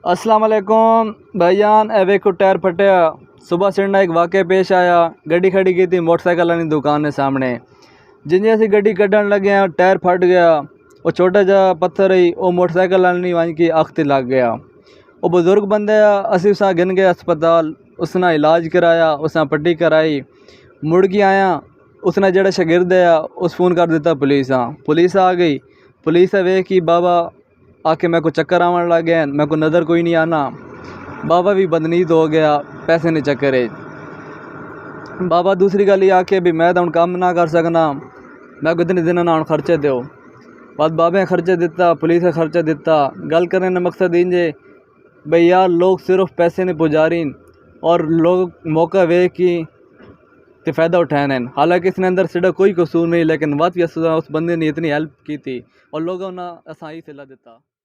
السلام علیکم بھائیان، اے ویکھو ٹائر پھٹیا۔ صبح سنڈا ایک واقعہ پیش آیا، گڈی کھڑی کی تھی موٹر سائیکل آلی دکان نے سامنے۔ جنجے اسی گڈی کڈن لگے ہیں، ٹائر پھٹ گیا۔ وہ چھوٹا جا پتھر ہی وہ موٹر سائیکل آلی وانج کی اکھ تے لگ گیا۔ وہ بزرگ بندے آ، اسی اساں گن گئے ہسپتال، اس نا علاج کرایا، اس نا پٹی کرائی۔ مڑ کے آیا، اس نا جڑا شاگرد ہے، اس فون کر دیتا پولیس آ۔ پولیس آ گئی۔ پولیس آ ویکھ کی بابا آ کے میکو چکر آون لگ گئے، میکو نظر کوئی نہیں آنا۔ بابا بھی بدنیت ہو گیا پیسے نے چکر ہے۔ بابا دوسری گل یہ آ کے بھی میں تو ہن کام نہ کر سکنا، میکو اتنے دن نا ہن خرچہ دیو۔ بعد بابے خرچہ دیتا، پولیس خرچہ دیتا۔ گل کرنے نا مقصد انج ہے بھئی یار، لوگ صرف پیسے نے پجارین اور لوگ موقع ویکھ کی تے فائدہ اٹھائن ہیں۔ حالانکہ اس نے اندر سیڈا کوئی قصور نہیں، لیکن وت بھی اس، اس بندے نے اتنی ہیلپ کی تھی اور لوگوں نے اساں ہی صلہ دیتا۔